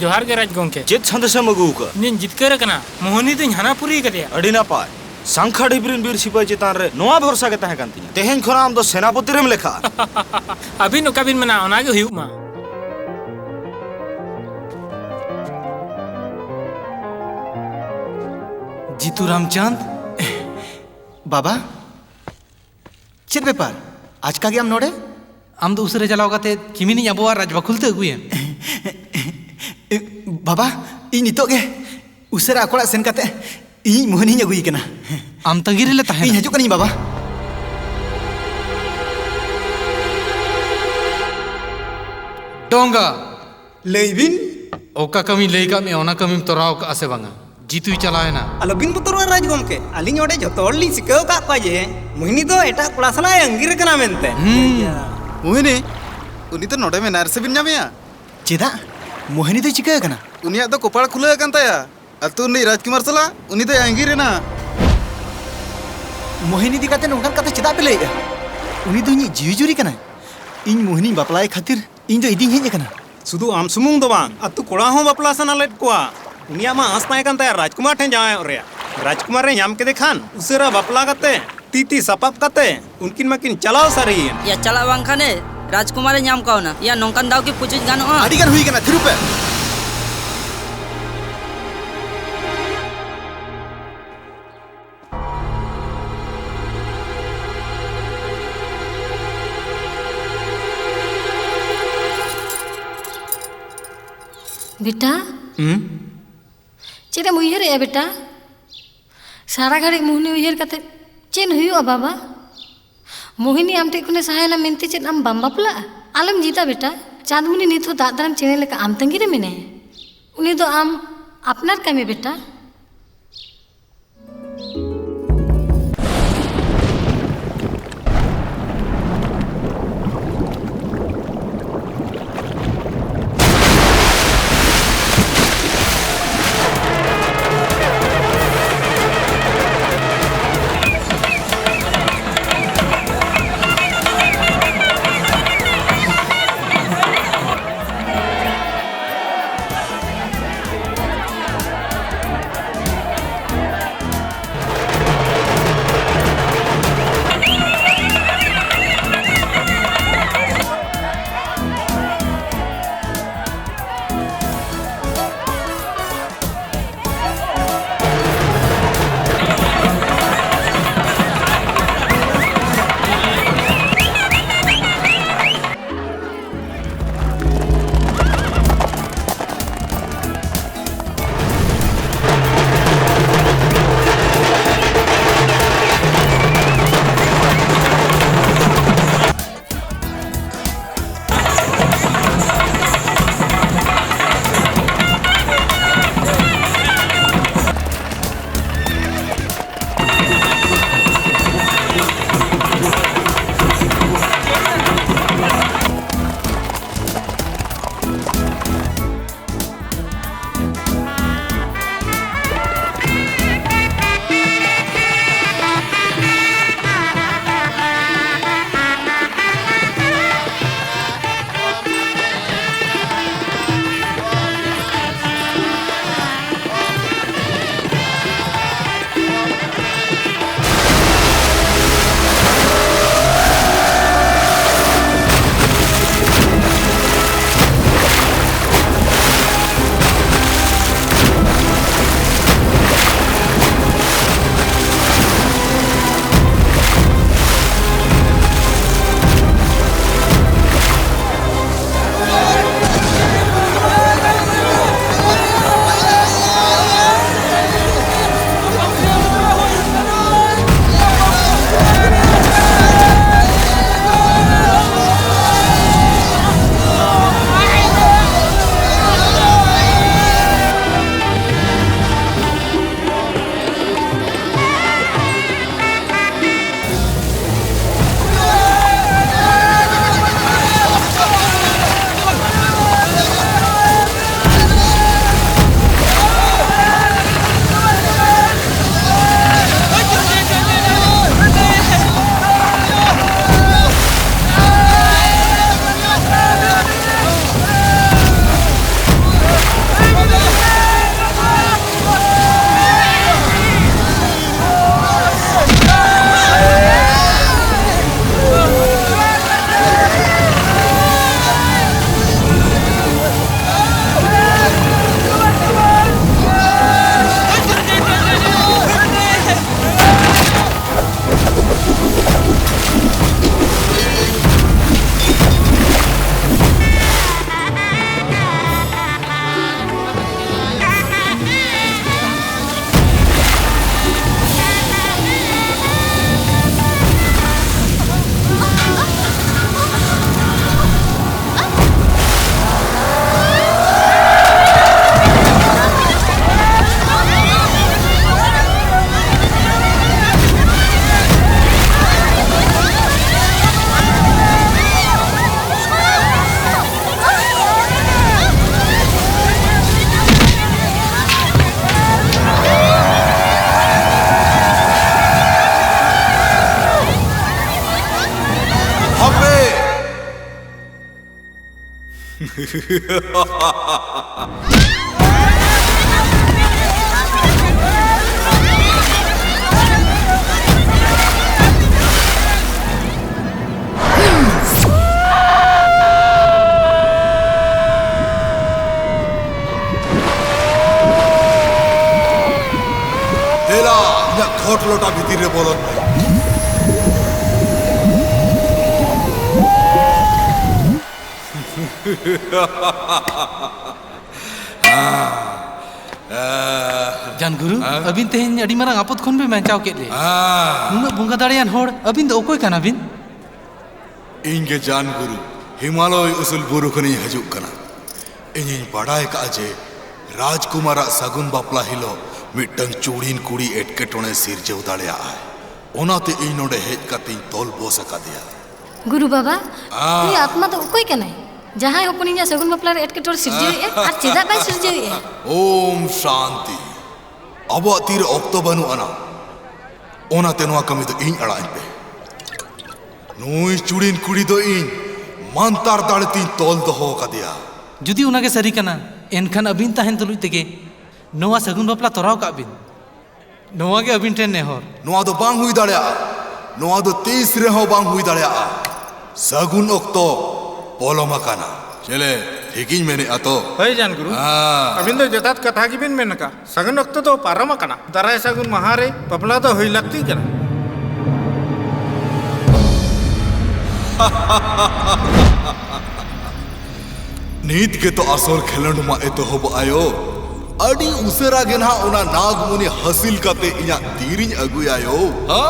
ᱡᱚᱦᱟᱨ ᱜᱮ ᱨᱟᱡᱽ ᱜᱚᱢᱠᱮ᱾ ᱪᱮᱫ ᱥᱟᱸᱫᱮᱥᱮᱢ ᱟᱹᱜᱩ ᱟᱠᱟᱫ? ᱤᱧᱤᱧ ᱡᱤᱛᱠᱟᱹᱨ ᱟᱠᱟᱱᱟ, ᱢᱳᱦᱚᱱᱤ ᱫᱚᱧ ᱦᱟᱱᱟ ᱯᱩᱨᱤ ᱟᱠᱟᱫᱮᱭᱟ᱾ ᱟᱹᱰᱤ ᱱᱟᱯᱟᱭ᱾ ᱥᱟᱝᱠᱷᱟ ᱰᱷᱤᱯ ᱨᱤᱱ ᱵᱤᱨ ᱥᱤᱯᱟᱹᱦᱤ ᱪᱮᱛᱟᱱ ᱨᱮ ᱱᱚᱣᱟ ᱵᱷᱚᱨᱥᱟ ᱜᱮ ᱛᱟᱦᱮᱸ ᱠᱟᱱ ᱛᱤᱧᱟ᱾ ᱛᱮᱦᱮᱧ ᱠᱷᱚᱱᱟᱜ ᱟᱢ ᱫᱚ ᱥᱮᱱᱟᱯᱚᱛᱤ ᱨᱮᱢ ᱞᱮᱠᱷᱟᱜᱼᱟ᱾ ᱟᱹᱵᱤᱱ ᱚᱠᱟ ᱵᱤᱱ ᱢᱮᱱᱟ, ᱚᱱᱟ ᱜᱮ ᱦᱩᱭᱩᱜ ᱢᱟ᱾ ᱡᱤᱛᱩ ᱨᱟᱢᱪᱟᱸᱫᱽ? ᱵᱟᱵᱟ, ᱪᱮᱫ ᱵᱮᱯᱟᱨ? ᱟᱪᱠᱟ ᱜᱮ ᱟᱢ ᱱᱚᱰᱮ? ᱟᱢ ᱫᱚ ᱩᱥᱟᱹᱨᱟ ᱪᱟᱞᱟᱣ ᱠᱟᱛᱮ ᱠᱤᱢᱤᱱᱤᱧ ᱟᱵᱚᱣᱟᱜ ᱨᱟᱡᱽ ᱵᱟᱠᱷᱩᱞ ᱛᱮ ᱟᱹᱜᱩᱭᱮᱢ᱾ ᱵᱟᱵᱟ, ᱤᱧ ᱱᱤᱛᱚᱜ ᱜᱮ ᱩᱥᱟᱹᱨᱟ ᱟᱠᱚ ᱚᱲᱟᱜ ᱥᱮᱱ ᱠᱟᱛᱮ ᱤᱧ ᱢᱳᱦᱚᱱᱤᱧ ᱟᱹᱜᱩᱭᱮ ᱠᱟᱱᱟ᱾ ᱟᱢ ᱛᱟᱺᱜᱤ ᱨᱮᱞᱮ ᱛᱟᱦᱮᱱᱟ᱾ ᱤᱧ ᱦᱤᱡᱩᱜ ᱠᱟᱹᱱᱟᱹᱧ, ᱵᱟᱵᱟ᱾ ᱰᱚᱸᱜᱟ᱾ ᱞᱟᱹᱭ ᱵᱤᱱ᱾ ᱚᱠᱟ ᱠᱟᱹᱢᱤᱧ ᱞᱟᱹᱭ ᱠᱟᱜ ᱢᱮᱭᱟ, ᱚᱱᱟ ᱠᱟᱹᱢᱤᱢ ᱛᱚᱨᱟᱣ ᱠᱟᱜᱼᱟ ᱥᱮ ᱵᱟᱝᱟ? ᱡᱤᱛᱩᱭ ᱪᱟᱞᱟᱣᱮᱱᱟ᱾ ᱟᱞᱚᱵᱤᱱ ᱵᱚᱛᱚᱨᱚᱜᱼᱟ ᱨᱟᱡᱽ ᱜᱚᱢᱠᱮ, ᱟᱹᱞᱤᱧ ᱚᱸᱰᱮ ᱡᱷᱚᱛᱚ ᱦᱚᱲ ᱞᱤᱧ ᱥᱤᱠᱷᱟᱹᱣ ᱟᱠᱟᱫ ᱠᱚᱣᱟ ᱡᱮ ᱢᱳᱦᱤᱱᱤ ᱫᱚ ᱮᱴᱟᱜ ᱠᱚᱲᱟ ᱥᱟᱞᱟᱜ ᱮ ᱟᱸᱜᱤᱨ ᱟᱠᱟᱱᱟ ᱢᱮᱱᱛᱮ᱾ ᱦᱩᱸ᱾ ᱢᱳᱦᱤᱱᱤ, ᱩᱱᱤ ᱫᱚ ᱱᱚᱰᱮ ᱢᱮᱱᱟᱭ ᱨᱮᱥᱮ ᱵᱤᱱ ᱧᱟᱢᱮᱭᱟ? ᱪᱮᱫᱟᱜ? ᱢᱳᱦᱤᱱᱤ ᱫᱚᱭ ᱪᱤᱠᱟᱹ ᱟᱠᱟᱱᱟ? ᱩᱱᱤᱭᱟᱜ ᱫᱚ ᱠᱚᱯᱟᱲ ᱠᱷᱩᱞᱟᱹᱣ ᱟᱠᱟᱱ ᱛᱟᱭᱟ᱾ ᱟᱹᱛᱩ ᱨᱤᱱᱤᱡ ᱨᱟᱡᱽᱠᱩᱢᱟᱨ ᱥᱟᱞᱟᱜ ᱩᱱᱤ ᱫᱚᱭ ᱟᱸᱜᱤᱨ ᱮᱱᱟ᱾ ᱢᱳᱦᱤᱱᱤ ᱤᱫᱤ ᱠᱟᱛᱮ ᱱᱚᱝᱠᱟᱱ ᱠᱟᱛᱷᱟ ᱪᱮᱫᱟᱜ ᱯᱮ ᱞᱟᱹᱭᱮᱫᱼᱟ? ᱩᱱᱤ ᱫᱚ ᱤᱧᱤᱡ ᱡᱤᱣᱤ ᱡᱩᱨᱤ ᱠᱟᱱᱟᱭ᱾ ᱤᱧ ᱢᱳᱦᱤᱱᱤᱧ ᱵᱟᱯᱞᱟᱭᱮ ᱠᱷᱟᱹᱛᱤᱨ ᱤᱧ ᱫᱚ ᱤᱫᱤᱧ ᱦᱮᱡ ᱟᱠᱟᱱᱟ᱾ ᱥᱩᱫᱷᱩ ᱟᱢ ᱥᱩᱢᱩᱝ ᱫᱚ ᱵᱟᱝ, ᱟᱹᱛᱩ ᱠᱚᱲᱟ ᱦᱚᱸ ᱵᱟᱯᱞᱟ ᱥᱟᱱᱟ ᱞᱮᱫ ᱠᱚᱣᱟ᱾ ᱩᱱᱤᱭᱟᱜ ᱢᱟ ᱟᱸᱥ ᱛᱟᱦᱮᱸ ᱠᱟᱱ ᱛᱟᱭᱟ ᱨᱟᱡᱽᱠᱩᱢᱟᱨ ᱴᱷᱮᱱ ᱡᱟᱶᱟᱭᱚᱜ ᱨᱮᱭᱟᱜ᱾ ᱨᱟᱡᱽᱠᱩᱢᱟᱨᱮ ᱧᱟᱢ ᱠᱮᱫᱮ ᱠᱷᱟᱱ ᱩᱥᱟᱹᱨᱟ ᱵᱟᱯᱞᱟ ᱠᱟᱛᱮ ᱛᱤ ᱛᱤ ᱥᱟᱯᱟᱵ ᱠᱟᱛᱮ ᱩᱱᱠᱤᱱ ᱢᱟᱠᱤᱱ ᱪᱟᱞᱟᱣ ᱥᱟᱹᱨᱤᱭᱮᱱ᱾ ᱭᱟ, ᱪᱟᱞᱟᱜ ᱵᱟᱝ ᱠᱷᱟᱱᱮ ᱨᱟᱡᱽᱠᱩᱢᱟᱨᱮ ᱧᱟᱢ ᱠᱟᱣᱱᱟ᱾ ᱭᱟ, ᱱᱚᱝᱠᱟᱱ ᱫᱟᱣ ᱠᱤ ᱯᱩᱪᱩᱡ ᱜᱟᱱᱚᱜᱼᱟ? ᱟᱹᱰᱤ ᱜᱟᱱ ᱦᱩᱭ ᱠᱟᱱᱟ, ᱛᱷᱤᱨᱩ ᱯᱮ᱾ ᱵᱮᱴᱟ, ᱦᱩᱸ? ᱪᱮᱫ ᱮᱢ ᱩᱭᱦᱟᱹᱨᱮᱜᱼᱟ ᱵᱮᱴᱟ? ᱥᱟᱨᱟ ᱜᱷᱟᱹᱲᱤᱡ ᱢᱳᱦᱱᱤ ᱩᱭᱦᱟᱹᱨ ᱠᱟᱛᱮ ᱪᱮᱫ ᱦᱩᱭᱩᱜᱼᱟ ᱵᱟᱵᱟ? ᱢᱳᱦᱤᱱᱤ ᱟᱢ ᱴᱷᱮᱡ ᱠᱷᱚᱱᱮ ᱥᱟᱦᱟᱭᱮᱱᱟ ᱢᱮᱱᱛᱮ ᱪᱮᱫ ᱟᱢ ᱵᱟᱢ ᱵᱟᱯᱞᱟᱜᱼᱟ? ᱟᱞᱚᱢ ᱡᱤᱫᱟ ᱵᱮᱴᱟ, ᱪᱟᱸᱫᱽᱢᱩᱱᱤ ᱱᱤᱛ ᱦᱚᱸ ᱫᱟᱜ ᱫᱟᱨᱟᱢ ᱪᱮᱬᱮ ᱞᱮᱠᱟ ᱟᱢ ᱛᱟᱺᱜᱤ ᱨᱮ ᱢᱮᱱᱟᱭᱟ᱾ ᱩᱱᱤ ᱫᱚ ᱟᱢ ᱟᱯᱱᱟᱨ ᱠᱟᱭ ᱢᱮ ᱵᱮᱴᱟ᱾ ᱫᱮᱞᱟ, ᱤᱧᱟᱹᱜ ᱠᱷᱚᱴ ᱞᱚᱴᱟ ᱵᱷᱤᱛᱤᱨ ᱨᱮ ᱵᱚᱞᱚᱱ ᱢᱮ᱾ ᱡᱟᱱ ᱜᱩᱨᱩ, ᱦᱮᱸ? ᱟᱹᱵᱤᱱ ᱛᱮᱦᱮᱧ ᱟᱹᱰᱤ ᱢᱟᱨᱟᱝ ᱟᱯᱚᱫ ᱠᱷᱚᱱ ᱵᱤᱱ ᱵᱟᱧᱪᱟᱣ ᱠᱮᱫ ᱞᱮᱭᱟ᱾ ᱦᱮᱸ᱾ ᱱᱩᱱᱟᱹᱜ ᱵᱚᱸᱜᱟ ᱫᱟᱲᱮᱭᱟᱱ ᱦᱚᱲ, ᱟᱹᱵᱤᱱ ᱫᱚ ᱚᱠᱚᱭ ᱠᱟᱱᱟ ᱵᱤᱱ? ᱤᱧ ᱜᱮ ᱡᱟᱱ ᱜᱩᱨᱩ, ᱦᱤᱢᱟᱞᱚᱭ ᱩᱥᱩᱞ ᱵᱩᱨᱩ ᱠᱷᱚᱱᱤᱧ ᱦᱤᱡᱩᱜ ᱠᱟᱱᱟ᱾ ᱤᱧᱤᱧ ᱵᱟᱰᱟᱭ ᱠᱟᱜᱼᱟ ᱡᱮ ᱨᱟᱡᱽᱠᱩᱢᱟᱨᱟᱜ ᱥᱟᱹᱜᱩᱱ ᱵᱟᱯᱞᱟ ᱦᱤᱞᱳᱜ ᱢᱤᱫᱴᱟᱝ ᱪᱩᱲᱤᱱ ᱠᱩᱲᱤ ᱮᱴᱠᱮᱴᱚᱬᱮ ᱥᱤᱨᱡᱟᱹᱣ ᱫᱟᱲᱮᱭᱟᱜᱼᱟᱭ᱾ ᱚᱱᱟᱛᱮ ᱤᱧ ᱱᱚᱰᱮ ᱦᱮᱡ ᱠᱟᱛᱮᱧ ᱛᱚᱞ ᱵᱚᱥ ᱟᱠᱟᱫᱮᱭᱟ᱾ ᱜᱩᱨᱩ ᱵᱟᱵᱟ, ᱟᱸ᱾ ᱱᱩᱭ ᱟᱛᱢᱟ ᱫᱚ ᱚᱠᱚᱭ ᱠᱟᱱᱟᱭ? ᱡᱟᱦᱟᱸᱭ ᱦᱚᱯᱚᱱᱤᱧᱟᱜ ᱥᱟᱹᱜᱩᱱ ᱵᱟᱯᱞᱟ ᱨᱮ ᱮᱴᱠᱮᱴᱚᱬᱮ ᱥᱤᱨᱡᱟᱹᱣᱮᱫᱼᱟ ᱟᱨ ᱪᱮᱫᱟᱜ ᱵᱟᱭ ᱥᱤᱨᱡᱟᱹᱣᱮᱫᱼᱟ? ᱳᱢ ᱥᱟᱱᱛᱤ᱾ ᱟᱵᱚᱣᱟᱜ ᱛᱤᱨᱮ ᱚᱠᱛᱚ ᱵᱟᱹᱱᱩᱜ ᱟᱱᱟ, ᱚᱱᱟᱛᱮ ᱱᱚᱣᱟ ᱠᱟᱹᱢᱤ ᱫᱚ ᱤᱧ ᱟᱲᱟᱜ ᱟᱹᱧ ᱯᱮ᱾ ᱱᱩᱭ ᱪᱩᱲᱤᱱ ᱠᱩᱲᱤ ᱫᱚ ᱤᱧ ᱢᱟᱱᱛᱟᱨ ᱫᱟᱲᱮ ᱛᱤᱧ ᱛᱚᱞ ᱫᱚᱦᱚ ᱟᱠᱟᱫᱮᱭᱟ᱾ ᱡᱩᱫᱤ ᱚᱱᱟᱜᱮ ᱥᱟᱹᱨᱤ ᱠᱟᱱᱟ, ᱮᱱᱠᱷᱟᱱ ᱟᱹᱵᱤᱱ ᱛᱟᱦᱮᱱ ᱛᱩᱞᱩᱡ ᱛᱮᱜᱮ ᱱᱚᱣᱟ ᱥᱟᱹᱜᱩᱱ ᱵᱟᱯᱞᱟ ᱛᱚᱨᱟᱣ ᱠᱟᱜ ᱵᱤᱱ᱾ ᱱᱚᱣᱟ ᱜᱮ ᱟᱹᱵᱤᱱ ᱴᱷᱮᱱ ᱱᱮᱦᱚᱨ᱾ ᱱᱚᱣᱟ ᱫᱚ ᱵᱟᱝ ᱦᱩᱭ ᱫᱟᱲᱮᱭᱟᱜᱼᱟ᱾ ᱱᱚᱣᱟ ᱫᱚ ᱛᱤᱥ ᱨᱮᱦᱚᱸ ᱵᱟᱝ ᱦᱩᱭ ᱫᱟᱲᱮᱭᱟᱜᱼᱟ᱾ ᱥᱟᱹᱜᱩᱱ ᱚᱠᱛᱚ ᱯᱚᱞᱚᱢ ᱟᱠᱟᱱᱟ᱾ ᱪᱮᱞᱮ, ᱴᱷᱤᱠᱤᱧ ᱢᱮᱱᱮᱫᱼᱟ ᱛᱚ? ᱦᱳᱭ, ᱡᱟᱱ ᱜᱩᱨᱩ᱾ ᱦᱮᱸ᱾ ᱟᱹᱵᱤᱱ ᱫᱚ ᱡᱚᱛᱷᱟᱛ ᱠᱟᱛᱷᱟ ᱜᱮᱵᱤᱱ ᱢᱮᱱ ᱟᱠᱟᱫᱼᱟ᱾ ᱥᱟᱹᱜᱩᱱ ᱚᱠᱛᱚ ᱫᱚ ᱯᱟᱨᱚᱢ ᱟᱠᱟᱱᱟ᱾ ᱫᱟᱨᱟᱭ ᱥᱟᱹᱜᱩᱱ ᱢᱟᱦᱟ ᱨᱮ ᱵᱟᱯᱞᱟ ᱫᱚ ᱦᱩᱭ ᱞᱟᱹᱠᱛᱤ ᱠᱟᱱᱟ᱾ ᱱᱤᱛ ᱜᱮᱛᱚ ᱟᱥᱚᱞ ᱠᱷᱮᱞᱳᱸᱰ ᱢᱟ ᱮᱛᱚᱦᱚᱵᱚᱜ ᱟᱭᱳ᱾ ᱟᱹᱰᱤ ᱩᱥᱟᱹᱨᱟ ᱜᱮ ᱱᱟᱦᱟᱜ ᱚᱱᱟ ᱱᱟᱜᱽᱢᱩᱱᱤ ᱦᱟᱹᱥᱤᱞ ᱠᱟᱛᱮ ᱤᱧᱟᱜ ᱛᱤᱨᱤᱧ ᱟᱹᱜᱩᱭᱟᱭᱳ᱾ ᱦᱟ!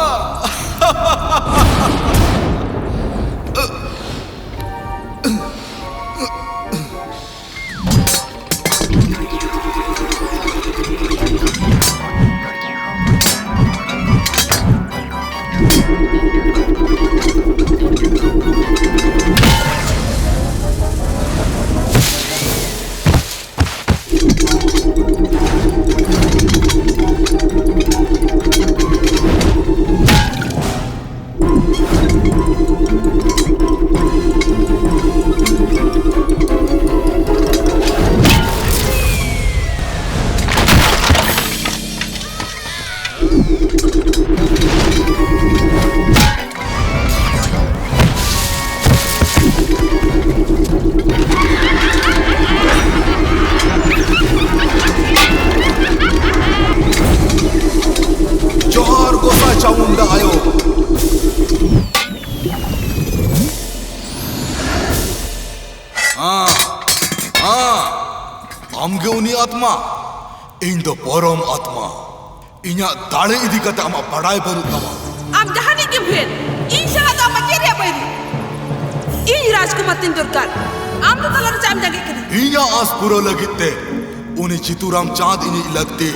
ᱟᱢ ᱜᱮ ᱩᱱᱤ ᱟᱛᱢᱟ? ᱤᱧ ᱫᱚ ᱯᱚᱨᱚᱢ ᱟᱛᱢᱟ᱾ ᱤᱧᱟᱜ ᱫᱟᱲᱮ ᱤᱫᱤ ᱠᱟᱛᱮ ᱟᱢᱟᱜ ᱵᱟᱰᱟᱭ ᱵᱟᱹᱱᱩᱜ ᱛᱟᱢᱟ᱾ ᱟᱢ ᱡᱟᱦᱟᱱᱤᱡ ᱜᱮᱢ ᱦᱩᱭᱮᱱ, ᱤᱧ ᱥᱟᱞᱟᱜ ᱫᱚ ᱟᱢᱟᱜ ᱪᱮᱫ ᱨᱮᱭᱟᱜ ᱵᱟᱹᱭᱨᱤ? ᱤᱧ ᱨᱟᱡᱽᱠᱩᱢᱟᱨ ᱛᱤᱧ ᱫᱚᱨᱠᱟᱨ, ᱟᱢ ᱫᱚ ᱛᱟᱞᱟᱨᱮ ᱪᱮᱫ ᱮᱢ ᱡᱟᱸᱜᱮᱜ ᱠᱟᱱᱟ? ᱤᱧᱟᱜ ᱟᱸᱥ ᱯᱩᱨᱟᱹᱣ ᱞᱟᱹᱜᱤᱫ ᱛᱮ ᱩᱱᱤ ᱪᱤᱛᱩᱨᱟᱢ ᱪᱟᱸᱫ ᱤᱧᱤᱡ ᱞᱟᱹᱠᱛᱤ᱾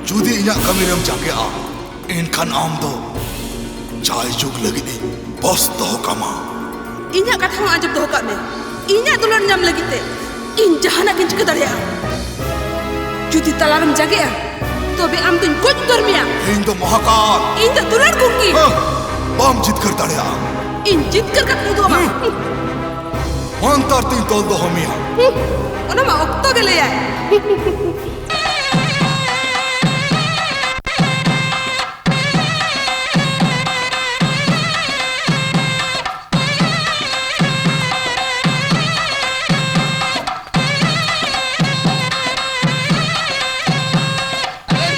ᱡᱩᱫᱤ ᱤᱧᱟᱜ ᱠᱟᱹᱢᱤ ᱨᱮᱢ ᱡᱟᱸᱜᱮᱜᱼᱟ, ᱮᱱᱠᱷᱟᱱ ᱟᱢ ᱫᱚ ᱡᱟᱭ ᱡᱩᱜᱽ ᱞᱟᱹᱜᱤᱫ ᱤᱧ ᱵᱚᱥ ᱫᱚᱦᱚ ᱠᱟᱢᱟ᱾ ᱤᱧᱟᱜ ᱠᱟᱛᱷᱟ ᱦᱚᱸ ᱟᱸᱡᱚᱢ ᱫᱚᱦᱚ ᱠᱟᱜ ᱢᱮ, ᱤᱧᱟᱜ ᱫᱩᱞᱟᱹᱲ ᱧᱟᱢ ᱞᱟᱹᱜᱤᱫ ᱛᱮ ᱤᱧ ᱡᱟᱦᱟᱱᱟᱜ ᱜᱤᱧ ᱪᱤᱠᱟᱹ ᱫᱟᱲᱮᱭᱟᱜᱼᱟ᱾ ᱡᱩᱫᱤ ᱛᱟᱞᱟᱨᱮᱢ ᱡᱟᱸᱜᱮᱜᱼᱟ, ᱛᱚᱵᱮ ᱟᱢ ᱫᱚᱧ ᱜᱚᱡ ᱩᱛᱟᱹᱨ ᱢᱮᱭᱟ᱾ ᱤᱧ ᱫᱚ ᱢᱚᱦᱟᱠᱟᱞ᱾ ᱤᱧ ᱫᱚ ᱫᱩᱞᱟᱹᱲ ᱠᱩᱝᱠᱤ᱾ ᱦᱮᱸ, ᱵᱟᱢ ᱡᱤᱛᱠᱟᱹᱨ ᱫᱟᱲᱮᱭᱟᱜᱼᱟ᱾ ᱤᱧ ᱡᱤᱛᱠᱟᱹᱨ ᱠᱟᱛᱮᱧ ᱩᱫᱩᱜ ᱟᱢᱟ᱾ ᱦᱩᱸ᱾ ᱢᱚᱱᱛᱚᱨ ᱛᱤᱧ ᱛᱚᱞ ᱫᱚᱦᱚ ᱢᱮᱭᱟ᱾ ᱦᱩᱸ, ᱚᱱᱟ ᱢᱟ ᱚᱠᱛᱚ ᱜᱮ ᱞᱟᱹᱭᱟᱭ᱾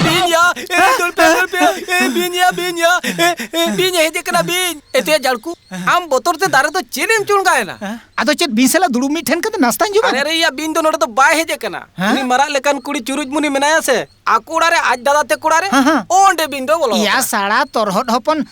ᱵᱤᱧ ᱭᱟ, ᱮ, ᱫᱟᱹᱲ ᱯᱮ, ᱫᱟᱹᱲ ᱯᱮ, ᱮ, ᱵᱤᱧ ᱭᱟ, ᱵᱤᱧ ᱭᱟ, ᱮ, ᱮ, ᱵᱤᱧ ᱮ ᱦᱮᱡ ᱟᱠᱟᱱᱟ, ᱵᱤᱧ᱾ ᱮ, ᱛᱮᱭᱟ ᱡᱟᱲᱠᱩ, ᱟᱢ ᱵᱚᱛᱚᱨ ᱛᱮ ᱫᱟᱨᱮ ᱫᱚ ᱪᱮᱫ ᱮᱢ ᱪᱚᱲᱜᱟᱭᱮᱱᱟ? ᱟᱫᱚ ᱪᱮᱫ ᱵᱤᱧ ᱥᱟᱞᱟᱜ ᱫᱩᱲᱩᱵ ᱢᱤᱫ ᱴᱷᱮᱱ ᱠᱟᱛᱮ ᱱᱟᱥᱛᱟᱧ ᱡᱚᱢᱟ? ᱟᱨᱮ, ᱟᱨᱮ, ᱭᱟ, ᱵᱤᱧ ᱫᱚ ᱱᱚᱰᱮ ᱫᱚ ᱵᱟᱭ ᱦᱮᱡ ᱟᱠᱟᱱᱟ᱾ ᱦᱮᱸ? ᱩᱱᱤ ᱢᱟᱨᱟᱜ ᱞᱮᱠᱟᱱ ᱠᱩᱲᱤ ᱪᱩᱨᱩᱡ ᱢᱩᱱᱤ ᱢᱮᱱᱟᱭᱟ ᱥᱮ, ᱟᱠᱚ ᱚᱲᱟᱜ ᱨᱮ ᱟᱡ ᱫᱟᱫᱟ ᱛᱮᱠᱚ ᱚᱲᱟᱜ ᱨᱮ, ᱦᱮᱸ, ᱦᱮᱸ᱾ ᱚᱸᱰᱮ ᱵᱤᱧ ᱫᱚ ᱵᱚᱞᱚ ᱭᱟ ᱟᱠᱟᱱᱟ᱾ ᱥᱟᱲᱟ ᱛᱚᱨᱦᱚᱫ ᱦᱚᱯᱚᱱ,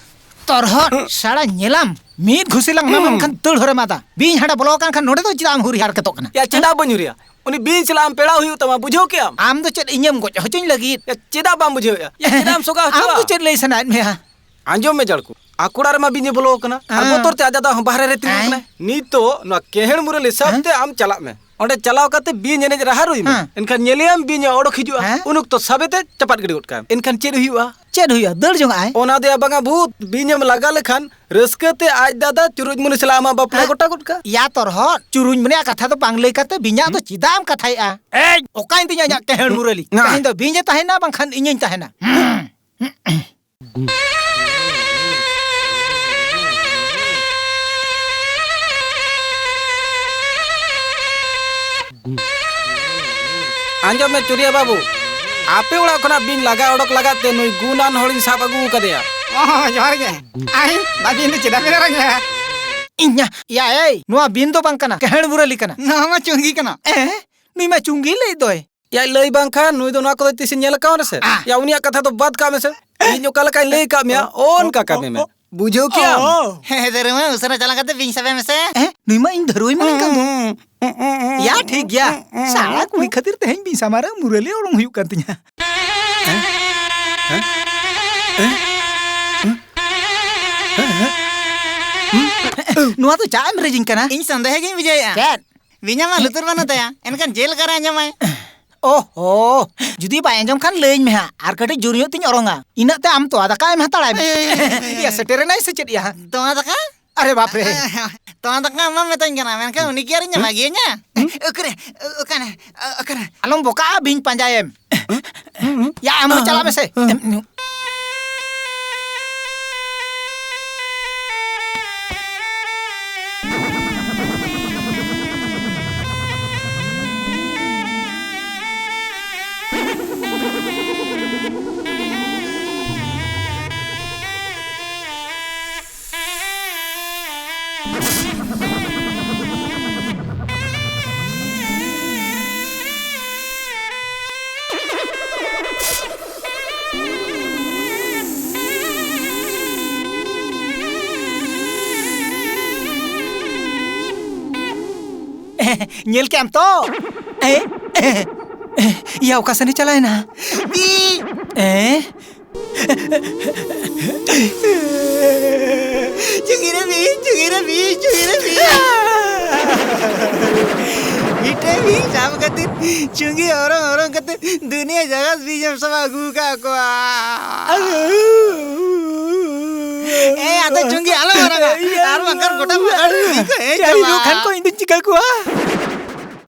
ᱛᱚᱨᱦᱚᱫ, ᱥᱟᱲᱟ ᱧᱮᱞᱟᱢ, ᱢᱤᱫ ᱜᱷᱩᱥᱤ ᱞᱟᱝ ᱮᱢᱟᱢ ᱠᱷᱟᱱ ᱫᱟᱹᱲ ᱦᱚᱨᱮᱢ ᱟᱫᱟ᱾ ᱵᱤᱧ ᱦᱟᱰᱟ ᱵᱚᱞᱚ ᱟᱠᱟᱱ ᱠᱷᱟᱱ ᱱᱚᱰᱮ ᱫᱚ ᱪᱮᱫᱟᱜ ᱮᱢ ᱦᱩᱨᱤ ᱦᱟᱨᱠᱮᱛᱚᱜ ᱠᱟᱱᱟ? ᱭᱟ, ᱪᱮᱫᱟᱜ ᱵᱟᱹᱧ ᱦᱩᱨᱤᱭᱟ? ᱩᱱᱤ ᱵᱤᱧ ᱥᱟᱞᱟᱜ ᱟᱢ ᱯᱮᱲᱟ ᱦᱩᱭᱩᱜ ᱛᱟᱢᱟ, ᱵᱩᱡᱷᱟᱹᱣ ᱠᱮᱜᱼᱟᱢ? ᱟᱢ ᱫᱚ ᱪᱮᱫ ᱤᱧᱮᱢ ᱜᱚᱡ ᱦᱚᱪᱚᱧ ᱞᱟᱹᱜᱤᱫ? ᱭᱟ, ᱪᱮᱫᱟᱜ ᱵᱟᱢ ᱵᱩᱡᱷᱟᱹᱣᱮᱜᱼᱟ? ᱭᱟ, ᱪᱮᱫᱟᱜ ᱮᱢ ᱥᱚᱜᱟ ᱟᱢ ᱦᱚᱪᱚᱣᱟ? ᱫᱚ ᱪᱮᱫ ᱞᱟᱹᱭ ᱥᱟᱱᱟᱭᱮᱫ ᱢᱮᱭᱟ? ᱟᱸᱡᱚᱢ ᱢᱮ ᱡᱟᱲᱠᱩ, ᱟᱠᱚ ᱚᱲᱟᱜ ᱨᱮᱢᱟ ᱵᱤᱧ ᱮ ᱵᱚᱞᱚ ᱟᱠᱟᱱᱟ ᱟᱨ ᱦᱮᱸ᱾ ᱵᱚᱛᱚᱨ ᱛᱮ ᱟᱡ ᱫᱟᱫᱟ ᱦᱚᱸ ᱵᱟᱦᱨᱮ ᱨᱮ ᱛᱤᱸᱜᱩ ᱦᱮᱸ᱾ ᱟᱠᱟᱱᱟᱭ᱾ ᱱᱤᱛᱚᱜ ᱱᱚᱣᱟ ᱠᱮᱦᱮᱲ ᱢᱩᱨᱟᱹᱞᱤ ᱥᱟᱵ ᱦᱮᱸ᱾ ᱛᱮ ᱟᱢ ᱪᱟᱞᱟᱜ ᱢᱮ᱾ ᱚᱸᱰᱮ ᱪᱟᱞᱟᱣ ᱠᱟᱛᱮ ᱵᱤᱧ ᱮᱱᱮᱡ ᱨᱟᱦᱟ ᱨᱩᱭ ᱢᱮ᱾ ᱦᱮᱸ᱾ ᱮᱱᱠᱷᱟᱱ ᱧᱮᱞᱮᱭᱟᱢ ᱵᱤᱧ ᱮ ᱚᱰᱚᱠ ᱦᱤᱡᱩᱜᱼᱟ᱾ ᱦᱮᱸ᱾ ᱩᱱ ᱚᱠᱛᱚ ᱥᱟᱵᱮ ᱛᱮ ᱪᱟᱯᱟᱫ ᱜᱤᱰᱤ ᱜᱚᱫ ᱠᱟᱭᱟᱢ᱾ ᱮᱱᱠᱷᱟᱱ ᱪᱮᱫ ᱦᱩᱭᱩᱜᱼᱟ? ᱪᱮᱫ ᱦᱩᱭᱩᱜᱼᱟ? ᱫᱟᱹᱲ ᱡᱚᱝᱟᱜ ᱟᱭ᱾ ᱚᱱᱟ ᱫᱚᱭᱟ ᱵᱟᱝᱟ ᱵᱷᱩᱛ, ᱵᱤᱧ ᱮᱢ ᱞᱟᱜᱟ ᱞᱮᱠᱷᱟᱱ ᱨᱟᱹᱥᱠᱟᱹ ᱛᱮ ᱟᱡ ᱫᱟᱫᱟ ᱪᱩᱨᱩᱡ ᱢᱩᱱᱤ ᱥᱟᱞᱟᱜ ᱟᱢᱟᱜ ᱵᱟᱯᱞᱟ ᱦᱮᱸ᱾ ᱜᱚᱴᱟ ᱜᱚᱫ ᱠᱟᱜᱼᱟ᱾ ᱭᱟ ᱛᱚᱨᱦᱚᱫ, ᱪᱩᱨᱩᱡ ᱢᱩᱱᱤᱭᱟᱜ ᱠᱟᱛᱷᱟ ᱫᱚ ᱵᱟᱝ ᱞᱟᱹᱭ ᱠᱟᱛᱮ ᱵᱤᱧᱟᱜ ᱫᱚ ᱪᱮᱫᱟᱜ ᱮᱢ ᱠᱟᱛᱷᱟᱭᱮᱜᱼᱟ? ᱮᱭ, ᱚᱠᱟᱭᱮᱱ ᱛᱤᱧᱟ ᱤᱧᱟᱜ ᱠᱮᱦᱮᱲ ᱢᱩᱨᱟᱹᱞᱤ? ᱱᱟ᱾ ᱛᱮᱦᱮᱧ ᱫᱚ ᱵᱤᱧ ᱮ ᱛᱟᱦᱮᱱᱟ, ᱵᱟᱝᱠᱷᱟᱱ ᱤᱧᱤᱧ ᱛᱟᱦᱮᱱᱟ᱾ ᱟᱸᱡᱚᱢ ᱢᱮ ᱪᱩᱨᱤᱭᱟᱹ ᱵᱟᱹᱵᱩ, ᱟᱯᱮ ᱚᱲᱟᱜ ᱠᱷᱚᱱᱟᱜ ᱵᱤᱧ ᱞᱟᱜᱟ ᱚᱰᱚᱠ ᱞᱟᱜᱟᱫ ᱛᱮ ᱱᱩᱭ ᱜᱩᱱᱟᱱ ᱦᱚᱲᱤᱧ ᱥᱟᱵ ᱟᱹᱜᱩ ᱟᱠᱟᱫᱮᱭᱟ᱾ ᱚ, ᱡᱚᱦᱟᱨ ᱜᱮ᱾ ᱟᱭ, ᱵᱟᱹᱵᱤᱱ ᱫᱚ ᱪᱮᱫᱟᱜ ᱵᱤᱱ ᱨᱟᱜᱟ? ᱤᱧᱟ, ᱭᱟ, ᱮᱭ, ᱱᱚᱣᱟ ᱵᱤᱧ ᱫᱚ ᱵᱟᱝ ᱠᱟᱱᱟ, ᱠᱮᱦᱮᱲ ᱢᱩᱨᱟᱹᱞᱤ ᱠᱟᱱᱟ᱾ ᱱᱚᱣᱟ ᱢᱟ ᱪᱩᱝᱜᱤ ᱠᱟᱱᱟ᱾ ᱮ? ᱱᱩᱭ ᱢᱟ ᱪᱩᱝᱜᱤ ᱞᱟᱹᱭ ᱫᱚᱭ᱾ ᱭᱟ, ᱞᱟᱹᱭ ᱵᱟᱝᱠᱷᱟᱱ ᱱᱩᱭ ᱫᱚ ᱱᱚᱣᱟ ᱠᱚᱫᱚ ᱛᱤᱥᱮ ᱧᱮᱞ ᱟᱠᱟᱣᱟ ᱥᱮ? ᱟᱦ᱾ ᱭᱟ, ᱩᱱᱤᱭᱟᱜ ᱠᱟᱛᱷᱟ ᱫᱚ ᱵᱟᱫ ᱠᱟᱜ ᱢᱮᱥᱮ᱾ ᱤᱧ ᱚᱠᱟ ᱞᱮᱠᱟᱧ ᱞᱟᱹᱭ ᱟᱠᱟᱫ ᱢᱮᱭᱟ, ᱚᱱᱠᱟ ᱠᱟᱹᱢᱤ ᱢᱮ᱾ ᱵᱩᱡᱷᱟᱹᱣ ᱠᱮᱜᱼᱟᱢ? ᱚ᱾ ᱦᱮᱸ, ᱦᱮᱸ, ᱫᱟᱹᱨᱩᱢᱟ, ᱩᱥᱟᱹᱨᱟ ᱪᱟᱞᱟᱣ ᱠᱟᱛᱮ ᱵᱤᱧ ᱥᱟᱵᱮ ᱢᱮᱥᱮ᱾ ᱦᱮᱸ? ᱱᱩᱭ ᱢᱟ ᱤᱧ ᱫᱷᱟᱹᱨᱩᱭ ᱢᱟᱱᱮ ᱠᱟᱱ ᱫᱚ᱾ ᱭᱟ, ᱴᱷᱤᱠ ᱜᱮᱭᱟ᱾ ᱥᱟᱲᱟ ᱠᱩᱲᱤ ᱠᱷᱟᱹᱛᱤᱨ ᱛᱮᱦᱮᱧ ᱵᱤᱧ ᱥᱟᱢᱟᱝ ᱨᱮ ᱢᱩᱨᱟᱹᱞᱤ ᱚᱰᱚᱝ ᱦᱩᱭᱩᱜ ᱠᱟᱱ ᱛᱤᱧᱟ᱾ ᱱᱚᱣᱟ ᱫᱚ ᱪᱟᱜ ᱮᱢ ᱨᱮᱡᱤᱧ ᱠᱟᱱᱟ? ᱤᱧ ᱥᱚᱱᱫᱮᱦ ᱜᱤᱧ ᱵᱩᱡᱷᱟᱹᱣᱮᱫᱼᱟ᱾ ᱪᱮᱫ? ᱵᱤᱧᱟᱜ ᱢᱟ ᱞᱩᱛᱩᱨ ᱵᱟᱹᱱᱩᱜ ᱛᱟᱭᱟ, ᱮᱱᱠᱷᱟᱱ ᱪᱮᱫ ᱞᱮᱠᱟᱨᱮ ᱟᱸᱡᱚᱢᱟᱭ? ᱳᱦᱳ, ᱡᱩᱫᱤ ᱵᱟᱭ ᱟᱸᱡᱚᱢ ᱠᱷᱟᱱ ᱞᱟᱹᱭᱟᱹᱧ ᱢᱮ ᱦᱟᱸᱜ, ᱟᱨ ᱠᱟᱹᱴᱤᱡ ᱡᱳᱨ ᱧᱚᱜ ᱛᱤᱧ ᱚᱨᱚᱝᱟ, ᱤᱱᱟᱹᱜ ᱛᱮ ᱟᱢ ᱛᱚᱣᱟ ᱫᱟᱠᱟ ᱮᱢ ᱦᱟᱛᱟᱲᱟᱭ ᱢᱮ᱾ ᱮᱭ, ᱮᱭ, ᱮᱭ, ᱮᱭ, ᱮᱭ᱾ ᱭᱟ, ᱥᱮᱴᱮᱨᱮᱱᱟᱭ ᱥᱮ ᱪᱮᱫ ᱭᱟ ᱦᱟᱸᱜ? ᱛᱚᱣᱟ ᱫᱟᱠᱟ? ᱟᱨᱮ ᱵᱟᱯ ᱨᱮ᱾ ᱛᱚᱣᱟ ᱫᱟᱠᱟ ᱟᱢ ᱢᱟᱢ ᱢᱮᱛᱟᱹᱧ ᱠᱟᱱᱟ, ᱢᱮᱱᱠᱷᱟᱱ ᱩᱱᱤ ᱠᱤ ᱟᱨᱤᱧ ᱮᱢᱟ ᱜᱮᱭᱟ? ᱚᱠᱟᱨᱮ, ᱚᱠᱟᱨᱮ, ᱚᱠᱟᱨᱮ? ᱟᱞᱚᱢ ᱵᱚᱠᱟᱜᱼᱟ, ᱵᱤᱧ ᱯᱟᱸᱡᱟᱭᱮᱢ᱾ ᱭᱟ, ᱟᱢ ᱦᱚᱸ ᱪᱟᱞᱟᱜ ᱢᱮᱥᱮ᱾ ᱧᱮᱞ ᱠᱮᱜ ᱟᱢ ᱛᱚ? ᱮ? ᱮ? ᱮ? ᱭᱟ, ᱚᱠᱟ ᱥᱮᱱᱮ ᱪᱟᱞᱟᱣᱮᱱᱟ? ᱵᱤᱧ! ᱮ? ᱪᱩᱝᱜᱤ ᱨᱮ ᱵᱤᱧ, ᱪᱩᱝᱜᱤ ᱨᱮ ᱵᱤᱧ, ᱪᱩᱝᱜᱤ ᱨᱮ ᱵᱤᱧ! ᱢᱤᱫᱴᱮᱱ ᱵᱤᱧ ᱥᱟᱵ ᱠᱟᱛᱮ, ᱪᱩᱝᱜᱤ ᱦᱚᱨᱚᱝ ᱦᱚᱨᱚᱝ ᱠᱟᱛᱮ ᱫᱩᱱᱤᱭᱟᱹ ᱡᱟᱭᱜᱟ ᱵᱤᱧ ᱮᱢ ᱥᱟᱵ ᱟᱹᱜᱩ ᱟᱠᱟᱫ ᱠᱚᱣᱟ᱾ ᱮ, ᱟᱫᱚ ᱪᱩᱝᱜᱤ ᱟᱞᱚᱢ ᱦᱚᱨᱚᱝᱟ, ᱟᱨ ᱵᱟᱝᱠᱷᱟᱱ ᱜᱚᱴᱟ ᱯᱟᱠᱟᱲ ᱨᱮ ᱵᱤᱧ ᱠᱚ ᱦᱮᱡ ᱪᱟᱹᱞᱤ ᱪᱟᱵᱟᱜᱼᱟ᱾ ᱠᱷᱟᱱ ᱠᱚ ᱤᱧ ᱫᱚᱧ ᱪᱤᱠᱟᱹ ᱠᱚᱣᱟ?